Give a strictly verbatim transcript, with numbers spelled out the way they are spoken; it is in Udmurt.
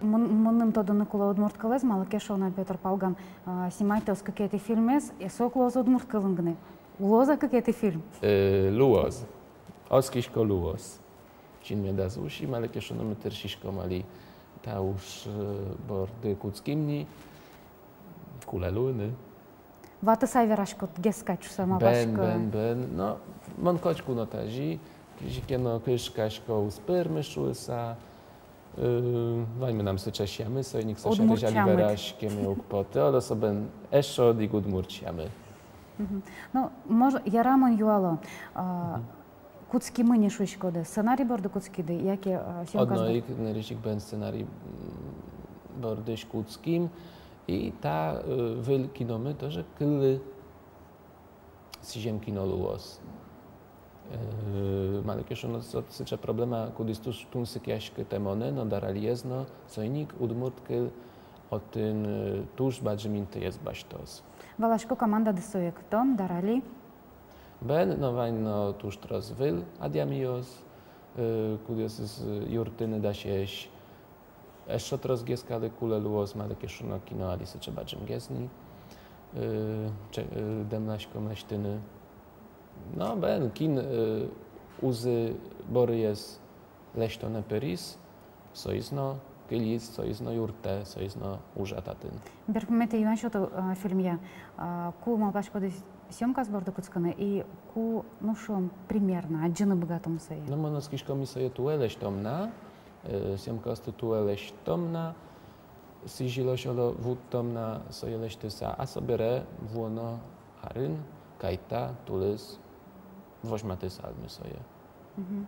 Мон-, мыным тодыны кулэ удмурт кылэз, малы ке шуоно Пётр Палган, а, снимайтоз кыкетӥ фильмез, и со ук луоз удмурт кылын гинэ. Луоз-а кыкетӥ фильм? Э, луоз. Оскисько, луоз. Чин медаз уси, малы ке шуоно ми тыршиськом али та уж, э, борды кутскыны, кулэ луыны. Ватыса вераськод, гес кадь шуса, малпасько. Бен, бен, бен. Но мон котьку но тазьы, кызьы ке но кышкасько, уз пӧрмы шуыса. Э, вань мынам сыӵе сямы, соин ик со сярысь али вераськеме уг поты, оло со бен эшшо одӥг удмурт сямы. Мгм. Ну, мож-, яра, мон юало. А, кутскимы ни шуиськоды, сценарий борды кутскиды, яке, а, съёмкаос бор-? Одно ик, нырысь ик бен сценарий, м, бордысь кутским, и та, э, выль киномы тоже кыллы сӥзем кино луоз. Э, малы ке шуоно, со сыӵе проблема, кудӥз туж тунсыкъяськытэ монэ но, Даралиез но, соин ик удмурт кыл отын, э, туж бадӟым интыез басьтоз. Валасько, командады сое эктон, Дарали. Бен, но вань но туж трос выль адямиос, э, кудъёсыз, э, юрттыны дасесь. Эшшо тросгес калык кулэ луоз, малы ке шуоно кино али сыӵе бадӟымгес ни, э, ча-, э, дэмласьком лэсьтыны. Но бен, кин, э, узы борыез лэсьтонэ пыриз, соиз но кылиз, соиз но юрттэ, соиз но ужа татын. Берпуметӥ юан сёто, э, фильмъя. А, ку малпаськоды съёмкаос борды кутскыны и ку, ну, шуом, примерно адӟыны быгатом сое? Ну, мон оскисько, ми сое туэ лэсьтом на, э, съёмкаосты туэ лэсьтом на, сӥзьылозь, оло, вуттом на сое лэсьтыса, а собере вуоно арын кайта тулыс возьматысалмы сое. Мгм.